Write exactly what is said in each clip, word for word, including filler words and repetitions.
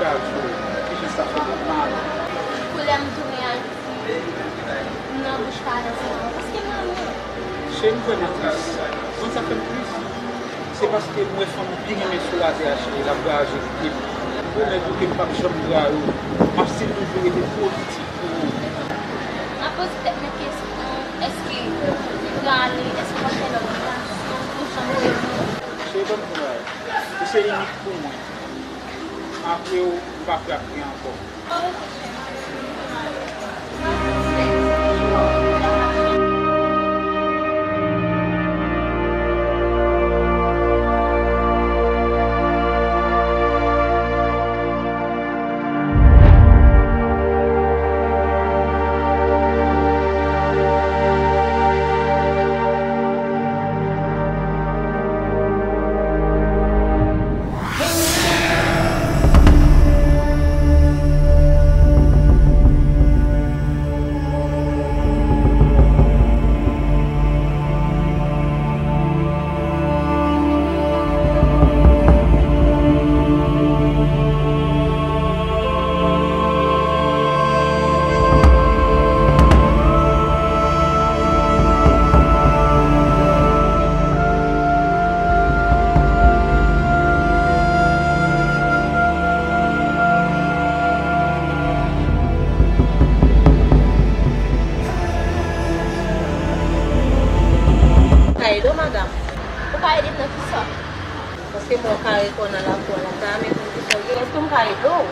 Kijan sa fè m mal? Koulè m tounen Ayiti. M nan bouch pa nan sèman. Paske m renmen. Cheri, m vrèman tris. Konn sa fè m tris? Se paske m wè fanm ou byen renmen sou latè a, cheri, l ap vwayaje kite m. M pwomèt ou ke m p ap janm trayi w. M ap still toujou rete pozitif pou ou. M ap poze tèt mwen kesyon, èske ou prale, èske w ap fè lòt relasyon, ou janm rele m? Cheri, ban m di w bagay. Ou se inik pou mwen. Apre w, m pa prè ap gen ankò. Ka ede w, madanm? Ou ka ede m nan kisa? Paske mwen kare kò nan lakou a la, m ta renmen konn kisa w gen. Èske m ka ede w?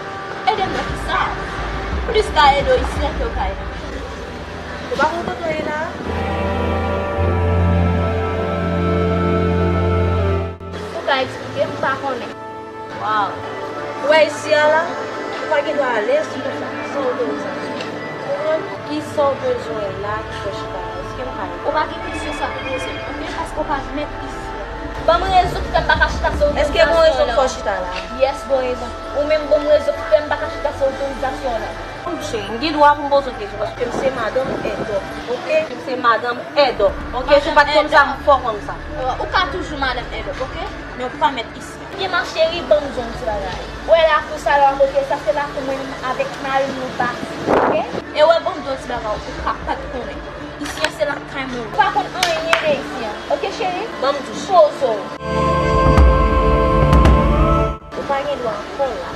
Ede m nan kisa? M plis ka ede w isi a ke w ka ede m. Ou pa konn kote w ye la? Ou ka eksplike m, m pa konnen. Waw. Ou wè isi a la, ou pa gen dwa alèz konsa, san otorizasyon. Konprann? Kisa w bezwen la ki fè w chita la? Èske m ka ede w? Ou pa gen kesyon sa pou poze m, oke? Paske w pa mèt isi a. Ban m rezon ki fè m pa ka chita san otorizasyon w la. Èske gon rezon ki fè w chita la? Yes, gon rezon. Ou menm ban m rezon ki fè m pa ka chita san otorizasyon w la. Cheri, m gen dwa pou m poze w kesyon, paske m se madanm Èdòk, oke? M se madanm Èdòk, oke? Si w pa t konn sa, m fò konn sa. Ou ka toujou madanm Èdòk, oke? Men w pa mèt isi. Oke, ma chérie, ban m di w yon ti bagay. Ou wè lakou sa la w ap monte, sa se lakou mwen menm avèk mari m nou bati, oke? E w wè, ban m di w yon ti bagay, ou ka pa t konnen. Isi a se lakay mwen. Ou pa konn anyen de isi a, oke, cheri? Ban m di w. Poze w. Ou pa gen dwa ankò la.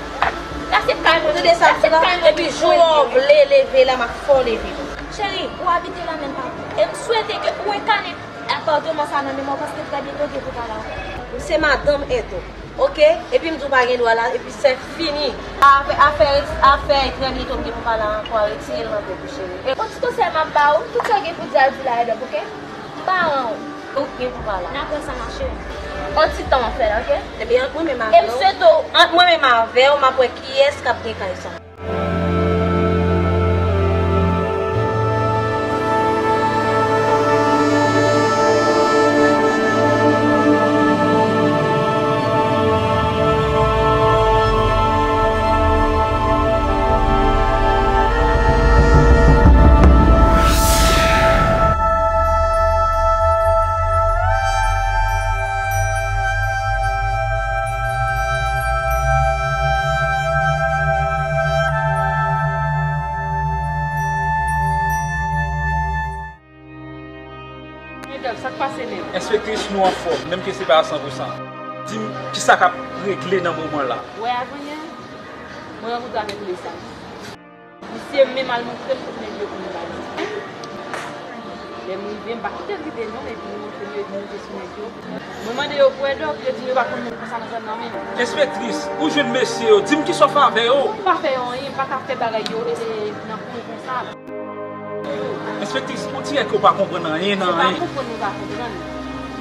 La se kay mwen. Tande sa, la se kay mwen. Epi jou w vle leve la, m ap fè w leve tou. Cheri, ou abite la menm pa. E m swete ke ou enkane apatman sa nan memwa w, paske trè byento gen pou pale ankò. M se madanm Èdòk, oke? Epi m di w pa gen dwa la, epi se fini. Afè, afè, afè trè byento m gen pou pale ankò, retire l nan tèt ou, cheri. Yon ti konsèy m ap ba w, tout sa w gen pou di a, di l a Èdòk, oke? M pa ran w. Ou gen pou pale. N ap wè sa, ma chérie. On ti tan w ap fè la, oke? Ebyen, ant mwen menm avè w. E m swete w. Ant mwen menm avè w, m ap wè kiyès k ap gen kay sa. Medam, sa k pase menm? Enspektris, nou anfòm, menm ke se pa a san pou san. Di m, kisa k ap regle nan moman la? Wè, avannyè, mwen rankontre avèk Lesaj. Misye menm al montre m tout nèg yo pou m bati. Lè m rive, m pa kite l rive non, epi li montre m yo, epi monte sou nèg yo. Mwen mande yo pou Èdòk, yo di m yo pa konn moun konsa nan zòn nan menm. Enspektris, ou jwenn mesye yo, di m kisa w fè avè yo? M pa fè yo anyen, m pa ka fè bagay yo rete nan kou konsa. Enspektris, on dirè ke w pa konprann anyen nan anyen. Se pa konprann mwen pa konprann.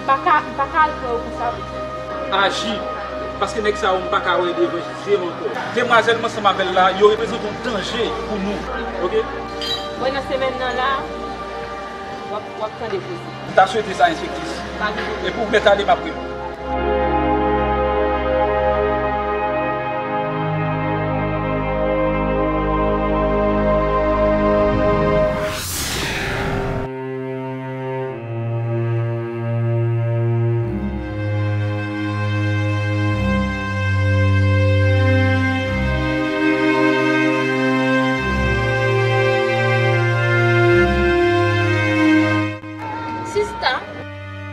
M pa ka, m pa ka al pran yo konsa vre. Aji, paske nèg sa yo m pa ka wè devan zye m ankò. Demwazèl m ansanm avè l la, yo reprezante yon danje pou nou, oke? Bon, nan semèn nan la, w ap, w ap tande koze. M ta swete sa, enspektris. Pa gen pwoblèm. Epi w mèt ale, m ap rele w. Sa,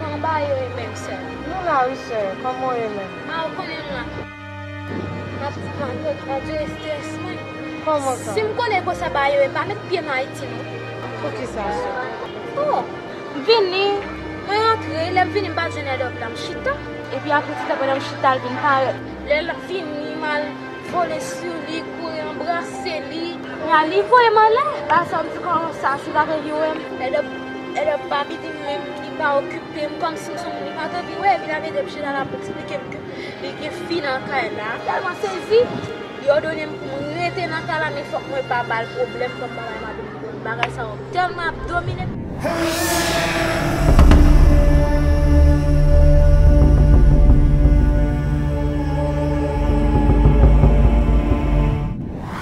anba yo e menm sè. Nou la wi sè, kòman w ye menm? A, ou konnen m la. M ap, m ap, m ap jere estrès mwen. Kòman sa? Si m konnen konsa ba yo e pa met pye m Ayiti non. Poukisa sè? Oh, m vini, mwen rantre, lè m vini m pa t jwenn Edòp la, m chita. Epi apre ti tan pandan m chita l vin parèt. Lè l vini m al vole sou li, kouri anbrase li. Kounye a li voye m anlè. Ba sa m di kòman sa, si l ap yo wè m. Edòp, Edòp pa piti m menm, li pa okipe m kòmsi m se yon moun li pa t anvi wè, epi l ap ede m chita la pou eksplike m ke li gen fi nan kay la. Tèlman sezi, li òdone m pou m rete nan kay la, men fòk mwen pa ba l pwoblèm kòm bagay m ap vin konn. Bagay sa yo tèlman ap domine.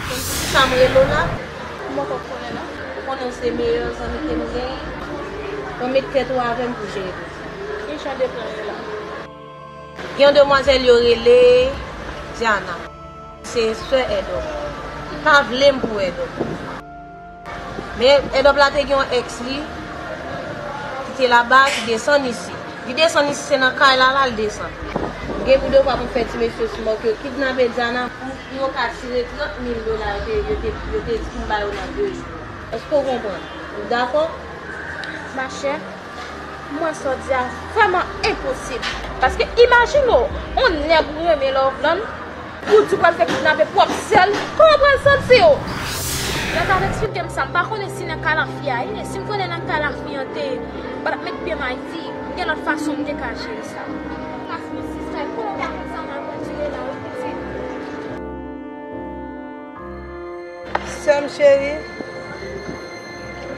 Konn poukisa m rele w la? M poko konnen non. Ou konnen w se meyè zanmi ke m genyen. Mwen met tèt ou avè m pou jere dosye. Ki jan de plan ye la? Gen yon demwazèl yo rele Diana. Se sè Edòp. Li pa vle m pou Edòp. Men Edòp la te gen yon èks li ki te laba, ki desann isi. Li desann isi, se nan kay la, la l desann. M gen pou devwa pou m fè ti mesye sou mò ke yo kidnape Diana pou yo ka tire trant mil dola yo te, yo te, yo te di pou m ba yo nan de jou. Èske w konprann? Ou dakò? Machè, mwen sa w di a vrèman enposib. Paske imajine w, yon nèg ou renmen Loveland, ou di w pral fè kidnape pwòp sè l, kòman w pral santi w? Lè w t ap eksplike m sa, m pa konnen si nan kay lafi a ye, si m konnen nan kay lafi an te, m pa t ap met pye m Ayiti, m gen lòt fason m te ka jere sa. Paske sista, kòman w pa konn sa m ap andire la, wi pitit? Sè m cheri,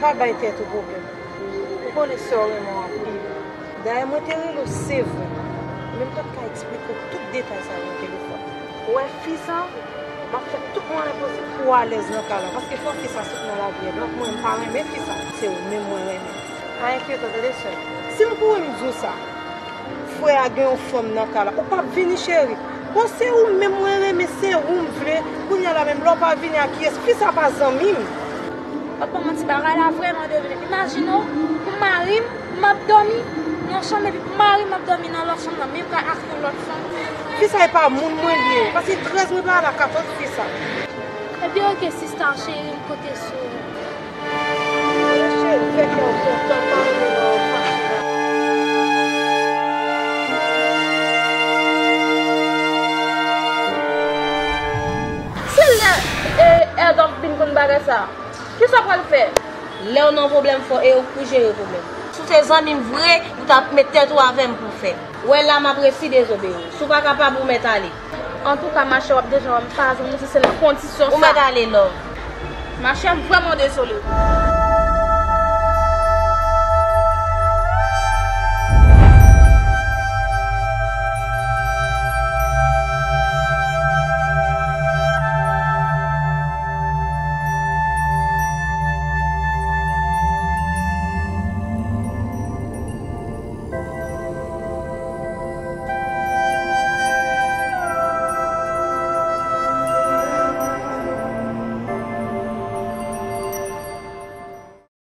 pa bay tèt ou pwoblèm. Ou konnen sè w renmen w anpil. Dayè, mwen te rele w, se vre. Men m pa t ka eksplike w tout detay sa yo nan telefòn. Ou wè fi sa, m ap fè tout mwayen posib pou w alèz nan kay la. Paske fò fi sa sot nan lavi a. Donk, mwen, m pa renmen fi sa. Se ou menm mwen renmen. Pa enkyete w, tande, sè m. Si m kouri, m di w sa. Frè a gen yon fanm nan kay la. Ou p ap vini, cheri. Bon, se ou menm mwen renmen, se ou m vle. Kounye a la menm, lè w pa vini a kiyès? Fi sa pa zanmi m. W ap ban m manti, bagay la vrèman domine m. Imajine w, pou mari m, m ap dòmi nan yon chanm, epi pou mari m ap dòmi nan lòt chanm nan, menm kay ak yon lòt fanm. Fi sa e pa moun mwen li ye. Pase trèz mwa pa la katòz fi sa. Ebyen, oke, sista cheri, m konte sou ou. Mesye, fè kè w kontan, pa vin nan fache. Si lè, e, Edòp vin konn bagay sa, kisa w pral fè? Lè w nan pwoblèm, fò e ou k pou jere pwoblèm. Si w se zanmi m vre, ou t ap met tèt ou avè m pou w fè. Wè la m ap resi dezobeyi w. Si w pa kapab, ou mèt ale. Antouka, machè, w ap deja wè m pa zanmi w, si se nan kondisyon sa. Ou mèt ale, love. Machè, m vrèman dezole.